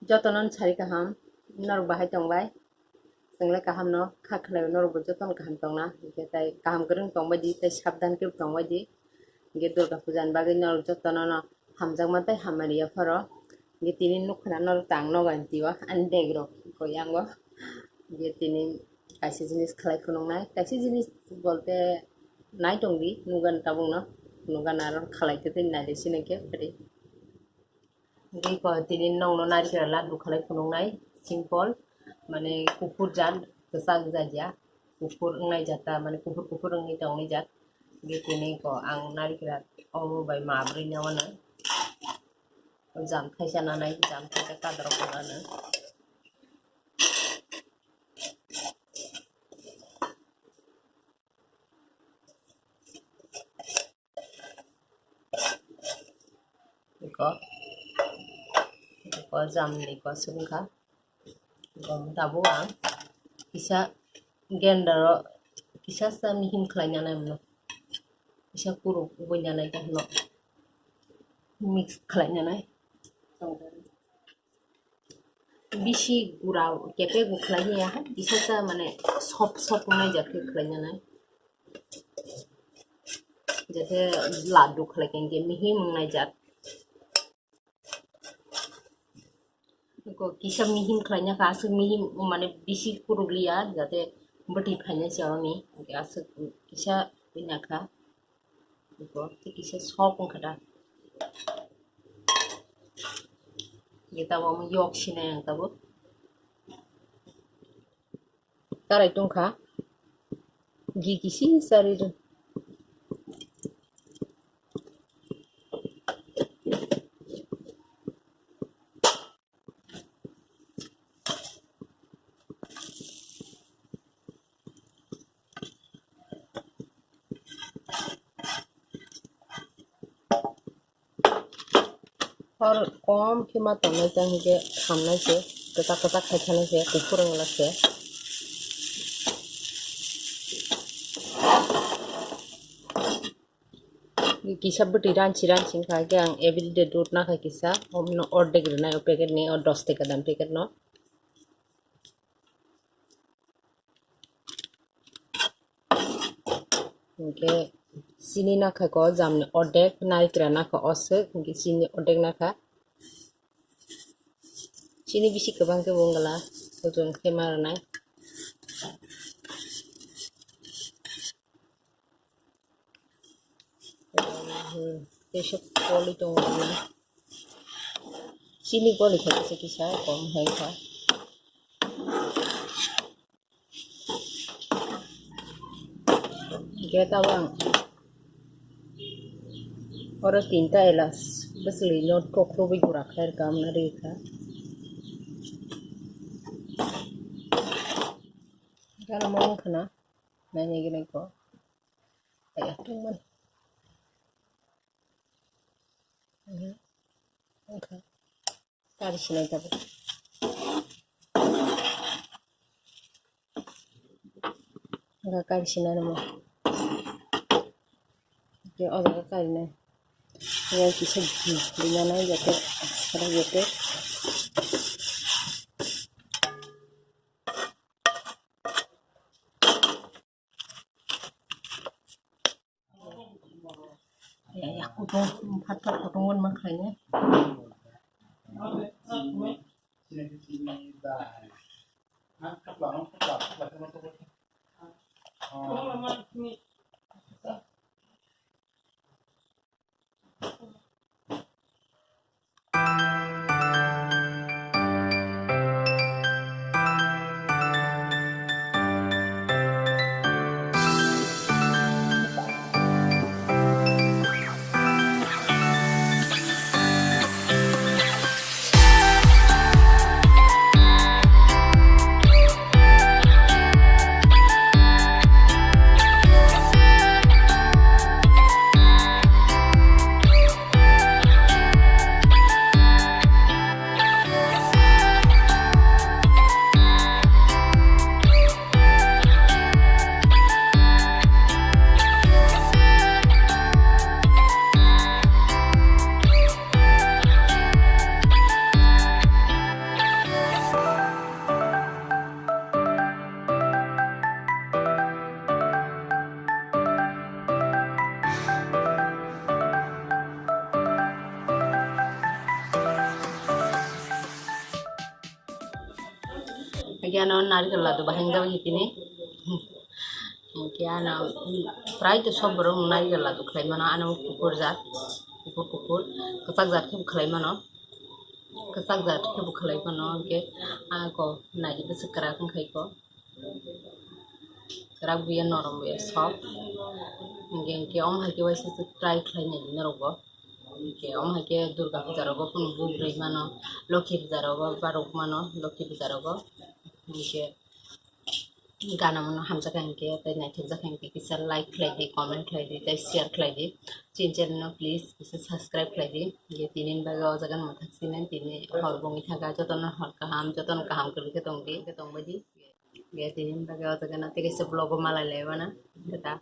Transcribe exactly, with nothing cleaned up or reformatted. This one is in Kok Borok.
Jotono sari kaham, norok bahai tongbai? Chwngle kaham no kha khlai, norok bo jotono kaham tongna, hwnkhe tai kaham kwrwng tongbai di, tai sabdan khe tongbai di. Hwnkhe Durga puja ni bagwi norok jotono no hamjakma tei hamari yapharo. Hwnkhe tini nukha na norok tang nogo ani twi o, ani bag rok koi yango. Hwnkhe tini kaisa jinis khlai phunuknai, kaisa jinis bolte nai tongdi, nukgani tabukno, nukgani aro khlai khe tei naidi sini khe kwrwi. Hwnkhe ko tini nokno narikra laddu khlai phunuknai, simple, mane kuphur jat, kwchak jat ya, kuphur wngnai jat ta, mane kuphur kuphur wngwi tongnai jat. Hwnkhe tini ko ang narikra omo bai ma brwi no wano. Jam thaisa nanai, jam thaisa kadrok wano. Iko, iko jam ni ko sungkha. Iko tabuk ang kisa grinder o kisa sa mihim khlai nanai mano. Kisa kuruk ubui nanai kahno mix khlai nanai. Bisi gura kepek bo khlai ya, kisa sa mane sop sop wngnai jat khe khlai nanai. Jate laddu khlai khe hwnkhe mihim wngnai jat. Iko kisa mihim khlai na kha, aswk mihim mane bisi kuruk liya, jate bwtwi phaina se aroni, hwnkhe aswk kisa wngna kha. Iko tei kisa sop wngkha da. Ye tabuk omo yok sinai ang tabuk. Karai tongkha. Gi kisi sari rw. Hor kom khe ma tongnai ta hwnkhe khamnai se, kwchak kwchak khai thanai se, kuphur wngla se. Kisa bwtwi ranchi ranchi wngkha khe ang everyday dud nakha kisa, omno ordek rwnai o packet ni o dos taka dam packet no. Hwnkhe chini nakha ko jamni ordek, narikra nakha oswk, hwnkhe chini ordek nakha. Chini bisi kwbang khe bo wngla, hojom khe ma rwnai. Tei se koli tongo. Chini goli kha kisa kisa kom hai kha. Hwnkhe tabuk ang oro tinta elas bwswlwi no kokrwbwi gura khlai rwkha, amna rwkha. Gana mo wngkha na, nainai gwnai ko. Aya tungmani. Wngkha. Kari sinai tabuk. Wngkha kari sinai namo. Oke, o jaga kari nai. Yang kisa di, di mana jate, ada jate. Ya, ya, kutung, phat phat kutung wan ma khlai ne. Hinkhe ano narikal ladu bahai wngjago hinkhe tini. Hinkhe ano prai to sob borok narikal ladu khlai mano, ano kuphur jat, kuphur kuphur, kwchak jat khe bo khlai mano, kwchak jat khe bo khlai mano. Hinkhe ako naidi bwswk kwrak wngkha iko, kwrak buya norom buya soft. Hinkhe hinkhe omo hai khe waisa se try khlai naidi norokbo. Hinkhe omo hai khe Durga puja rogo phano buk rwi mano, Lokhi puja rogo barok mano, Lokhi puja rogo. Hinkhe gana mano hamjakha hinkhe tei naithokjakha hinkhe kisa like khlai di, comment khlai di tei share khlai di. Chini channel no please kisa subscribe khlai di. Hinkhe tini bagwi o jaga no mwthak sini tini hor bongwi thangkha, jotono hor kaham, jotono kaham kwrwi khe tong di, khe tong bai di. Hinkhe tini bagwi o jaga no tei kaisa vlog o malai lai mano. Tata.